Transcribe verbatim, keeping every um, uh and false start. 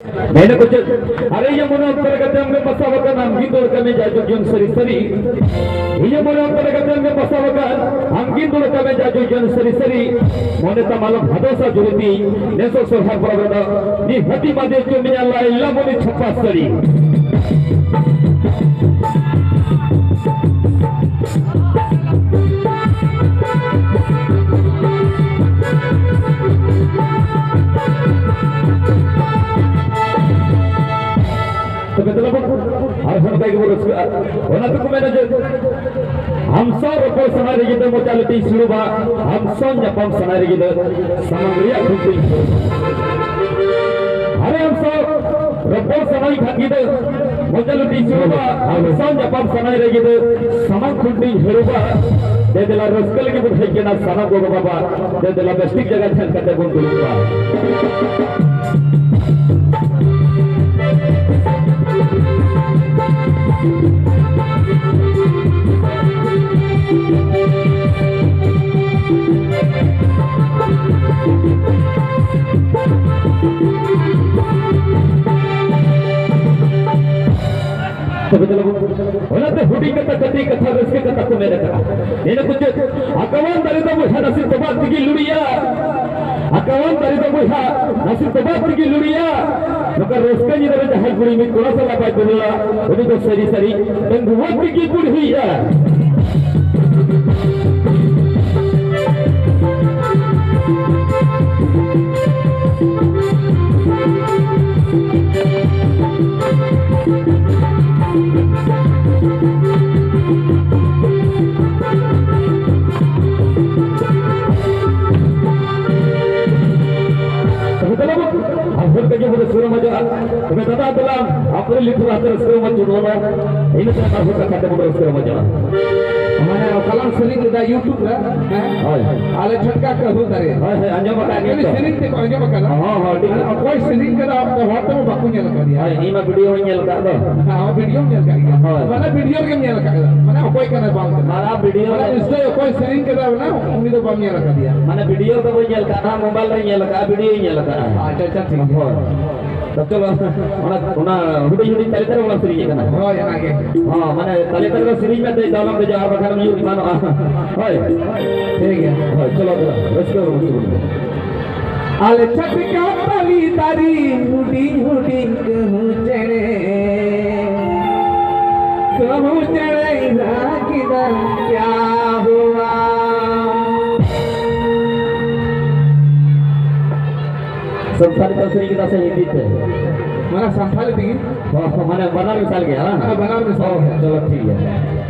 ᱢᱮᱱᱟᱠᱚ ᱪᱮᱫ? ᱟᱨᱮ ᱤᱧᱟᱹᱜ ᱢᱚᱱᱮ ᱚᱱᱛᱚᱨ ᱠᱟᱛᱮ ᱟᱢᱜᱮ ᱵᱟᱥᱟᱣ ᱟᱠᱟᱱ, ᱟᱢᱜᱮ ᱫᱚᱨ ᱠᱟᱹᱢᱤ ᱡᱟ ᱡᱩᱜᱽ ᱡᱚᱱ ᱥᱟᱹᱨᱤ ᱥᱟᱹᱨᱤ᱾ ᱤᱧᱟᱹᱜ ᱢᱚᱱᱮ ᱚᱱᱛᱚᱨ ᱠᱟᱛᱮ ᱟᱢᱜᱮ ᱵᱟᱥᱟᱣ ᱟᱠᱟᱱ, ᱟᱢᱜᱮ ᱫᱚᱨ ᱠᱟᱹᱢᱤ ᱡᱟ ᱡᱩᱜᱽ ᱡᱚᱱ ᱥᱟᱹᱨᱤ ᱥᱟᱹᱨᱤ᱾ ᱢᱚᱱᱮ ᱛᱟᱢ ᱟᱞᱚᱢ ᱦᱟᱫᱚᱥᱟ ᱡᱩᱨᱤ ᱛᱤᱧ, ᱱᱮᱥᱚᱜ ᱥᱚᱨᱦᱟᱭ ᱯᱚᱨᱚᱵᱽ ᱨᱮᱫᱚ ᱱᱤᱦᱟᱹᱛᱤ ᱵᱟᱸᱫᱮ ᱦᱚᱪᱚ ᱢᱮᱭᱟ ᱞᱟᱭᱞᱟ ᱢᱚᱱᱤ ᱪᱷᱟᱯᱟ ᱥᱟᱹᱲᱤ᱾ ᱛᱚᱵᱮ ᱫᱮᱞᱟ ᱵᱚᱱ ᱟᱨᱦᱚᱸ ᱱᱚᱝᱠᱟ ᱜᱮᱵᱚᱱ ᱨᱟᱹᱥᱠᱟᱹᱜᱼᱟ᱾ ᱚᱱᱟ ᱛᱮᱠᱚ ᱢᱮᱱᱟ ᱡᱮ, ᱟᱢ ᱥᱟᱶ ᱨᱚᱯᱚᱲ ᱥᱟᱱᱟᱭ ᱨᱮᱜᱮ ᱫᱚ ᱢᱚᱪᱟ ᱞᱟᱹᱴᱤᱡ ᱥᱤᱲᱩᱵᱟ, ᱟᱢ ᱥᱟᱶ ᱧᱟᱯᱟᱢ ᱥᱟᱱᱟᱭ ᱨᱮᱜᱮ ᱫᱚ ᱥᱟᱢᱟᱝ ᱨᱮᱭᱟᱜ ᱠᱷᱩᱱᱴᱤ᱾ ᱟᱨᱮ ᱟᱢ ᱥᱟᱶ ᱨᱚᱯᱚᱲ ᱥᱟᱱᱟᱭ ᱠᱷᱟᱱ ᱜᱮ ᱫᱚ ᱢᱚᱪᱟ ᱞᱟᱹᱴᱤᱡ ᱥᱤᱲᱩᱵᱟ, ᱟᱢ ᱥᱟᱶ ᱧᱟᱯᱟᱢ ᱥᱟᱱᱟᱭ ᱨᱮᱜᱮ ᱫᱚ ᱥᱟᱢᱟᱝ ᱠᱷᱩᱱᱴᱤᱧ ᱦᱟᱹᱲᱩᱵᱟ᱾ ᱫᱮ ᱫᱮᱞᱟ ᱨᱟᱹᱥᱠᱟᱹ ᱞᱟᱹᱜᱤᱫ ᱵᱚᱱ ᱦᱮᱡ ᱠᱟᱱᱟ ᱥᱟᱱᱟᱢ ᱜᱚᱜᱚ ᱵᱟᱵᱟ, ᱫᱮ ᱫᱮᱞᱟ ᱵᱮᱥ ᱴᱷᱤᱠ ᱡᱟᱭᱜᱟ ᱴᱷᱮᱱ ᱠᱟᱛᱮ ᱵᱚᱱ ᱫᱩᱲᱩᱵᱼᱟ᱾ ᱛᱚᱵᱮ ᱫᱮᱞᱟ ᱵᱚᱱ, ᱚᱱᱟᱛᱮ ᱦᱩᱰᱤᱧ ᱠᱟᱛᱷᱟ, ᱠᱟᱹᱴᱤᱡ ᱠᱟᱛᱷᱟ, ᱨᱟᱹᱥᱠᱟᱹ ᱠᱟᱛᱷᱟ ᱠᱚ ᱢᱮᱱ ᱟᱠᱟᱫᱼᱟ᱾ ᱢᱮᱱ ᱟᱠᱚ ᱪᱮᱫ? ᱟᱠᱟᱣᱟᱱ ᱫᱟᱨᱮ ᱫᱚ ᱵᱚᱭᱦᱟ ᱱᱟᱥᱮ ᱛᱚᱵᱟᱜ ᱛᱮᱜᱮ ᱞᱩᱲᱤᱭᱟ᱾ ᱟᱠᱟᱣᱟᱱ ᱫᱟᱨᱮ ᱫᱚ ᱵᱚᱭᱦᱟ ᱱᱟᱥᱮ ᱛᱚᱵᱟᱜ ᱛᱮᱜᱮ ᱞᱩᱲᱤᱭᱟ᱾ ᱱᱚᱝᱠᱟ ᱨᱟᱹᱥᱠᱟᱹ ᱧᱤᱫᱟᱹ ᱨᱮ ᱡᱟᱦᱟᱸᱭ ᱠᱩᱲᱤ ᱢᱤᱫ ᱠᱚᱲᱟ ᱥᱟᱞᱟᱜ ᱵᱟᱭ ᱫᱩᱞᱟᱹᱲᱟ, ᱩᱱᱤ ᱫᱚ ᱥᱟᱹᱨᱤ ᱥᱟᱹᱨᱤ ᱰᱟᱺᱜᱩᱣᱟᱹ ᱛᱮᱜᱮ ᱵᱩᱲᱦᱤᱜᱼᱟ᱾ ᱛᱚᱵᱮ ᱫᱮᱞᱟ ᱵᱚᱱ, ᱟᱨ ᱦᱚᱲ ᱠᱚ ᱡᱮᱢᱚᱱ ᱨᱟᱹᱥᱠᱟᱹ ᱨᱚᱢᱚᱡᱚᱜᱼᱟ᱾ ᱛᱚᱵᱮ ᱫᱟᱫᱟ ᱫᱮᱞᱟ, ᱟᱯᱮ ᱞᱤᱴᱷᱩᱨ ᱟᱯᱮ ᱨᱟᱹᱥᱠᱟᱹ ᱨᱚᱢᱚᱡᱽ ᱪᱚ ᱱᱚᱣᱟ᱾ ᱤᱱᱟᱹ ᱛᱟᱭᱚᱢ ᱟᱨᱦᱚᱸ ᱠᱟᱛᱷᱟ ᱛᱮᱵᱚᱱ ᱨᱟᱹᱥᱠᱟᱹ ᱨᱚᱢᱚᱡᱚᱜᱼᱟ᱾ ᱢᱟᱱᱮ ᱚᱠᱟᱞᱟᱝ ᱥᱮᱨᱮᱧ ᱞᱮᱫᱟ YouTube ᱨᱮ, ᱦᱮᱸ? ᱦᱳᱭ᱾ ᱟᱞᱮ ᱪᱷᱟᱴᱠᱟ ᱠᱟᱹᱦᱩ ᱫᱟᱨᱮ᱾ ᱦᱳᱭ, ᱦᱳᱭ, ᱟᱸᱡᱚᱢ ᱟᱠᱟᱫ ᱜᱤᱭᱟᱹᱧ ᱠᱷᱟᱹᱞᱤ ᱛᱚ᱾ ᱥᱮᱨᱮᱧ ᱛᱮᱠᱚ ᱟᱸᱡᱚᱢ ᱟᱠᱟᱫᱟ᱾ ᱦᱚᱸ, ᱦᱚᱸ, ᱴᱷᱤᱠ᱾ ᱢᱟᱱᱮ ᱚᱠᱚᱭ ᱥᱮᱨᱮᱧ ᱠᱟᱫᱟ, ᱚᱠᱚᱭ ᱦᱚᱲ ᱛᱮᱦᱚᱸ ᱵᱟᱠᱚ ᱧᱮᱞ ᱟᱠᱟᱫᱮᱭᱟ᱾ ᱦᱳᱭ, ᱤᱧ ᱢᱟ video ᱦᱚᱸᱧ ᱧᱮᱞ ᱟᱠᱟᱫ ᱫᱚ᱾ ᱦᱮᱸ, video ᱦᱚᱸ ᱧᱮᱞ ᱟᱠᱟᱫ ᱜᱮᱭᱟ᱾ ᱦᱳᱭ᱾ ᱢᱟᱱᱮ video ᱨᱮᱜᱮᱢ ᱧᱮᱞ ᱟᱠᱟᱫᱟ᱾ ᱢᱟᱱᱮ ᱚᱠᱚᱭ ᱠᱟᱱᱟᱭ ᱵᱟᱝ ᱠᱟᱱᱟᱭ᱾ ᱢᱟᱱᱮ video ᱢᱟᱱᱮ ᱨᱮ ᱱᱤᱥᱪᱚᱭ ᱚᱠᱚᱭ ᱥᱮᱨᱮᱧ ᱠᱟᱫᱟ, ᱚᱱᱟ ᱩᱱᱤ ᱫᱚ ᱵᱟᱢ ᱧᱮᱞ ᱟᱠᱟᱫᱮᱭᱟ᱾ ᱢᱟᱱᱮ video ᱫᱚ ᱵᱟᱹᱧ ᱧᱮᱞ ᱟᱠᱟᱫᱼᱟ, mobile ᱨᱮᱧ ᱧᱮᱞ ᱟᱠᱟᱫᱼᱟ, video ᱧ ᱧᱮᱞ ᱟᱠᱟᱫᱼᱟ᱾ ᱟᱪᱪᱷᱟ, ᱟᱪᱪᱷᱟ, ᱴᱷᱤᱠ ᱜᱮᱭᱟ᱾ ᱦᱳᱭ᱾ ᱪᱚᱞᱚ, ᱚᱱᱟ, ᱚᱱᱟ ᱦᱩᱰᱤᱧ ᱦᱩᱰᱤᱧ ᱛᱟᱞᱮ ᱛᱟᱞᱮ ᱵᱚᱱ ᱥᱮᱨᱮᱧᱮᱫ ᱠᱟᱱᱟ᱾ ᱦᱳᱭ, ᱚᱱᱟᱜᱮ᱾ ᱦᱚᱸ, ᱢᱟᱱᱮ ᱛᱟᱞᱮ ᱛᱟᱞᱮ ᱫᱚ ᱥᱮᱨᱮᱧ ᱢᱮ, ᱫᱟᱹᱭ ᱫᱟᱣᱞᱟᱢ ᱫᱮᱡᱚᱜᱼᱟ, ᱟᱨ ᱵᱟᱠᱷᱟᱱ ᱧᱩᱨ ᱮᱢᱟᱱᱚᱜᱼᱟ᱾ ᱦᱳᱭ᱾ ᱴᱷᱤᱠ ᱜᱮᱭᱟ᱾ ᱦᱳᱭ, ᱪᱚᱞᱚ, ᱪᱚᱞᱚ, ᱨᱟᱹᱥᱠᱟᱹ ᱨᱚᱢᱚᱡᱽ ᱛᱮᱵᱚᱱ ᱟᱞᱮ ᱪᱷᱟᱴᱠᱟ ᱛᱟᱞᱤ ᱫᱟᱨᱮ ᱦᱩᱰᱤᱧ ᱦᱩᱰᱤᱧ ᱠᱟᱹᱦᱩ ᱪᱮᱬᱮ, ᱠᱟᱹᱦᱩ ᱪᱮᱬᱮᱭ ᱨᱟᱜ ᱠᱮᱫᱟ, ᱠᱭᱟ ᱦᱩᱣᱟ? ᱥᱟᱱᱛᱟᱲᱤ ᱛᱮ ᱥᱮᱨᱮᱧ ᱠᱮᱫᱟ ᱥᱮ ᱦᱤᱱᱫᱤ ᱛᱮ? ᱢᱟᱱᱮ ᱥᱟᱱᱛᱟᱲᱤ ᱛᱮᱜᱮ᱾ ᱦᱚᱸ, ᱦᱚᱸ, ᱢᱟᱱᱮ ᱵᱟᱱᱟᱨ ᱢᱮᱥᱟᱞ ᱜᱮᱭᱟ, ᱵᱟᱝ? ᱦᱮᱸ, ᱵᱟᱱᱟᱨ ᱢᱮᱥᱟᱞ ᱦᱚᱸ, ᱜᱮᱭᱟ᱾ ᱪᱚᱞᱚ, ᱴᱷᱤᱠ ᱜᱮᱭᱟ᱾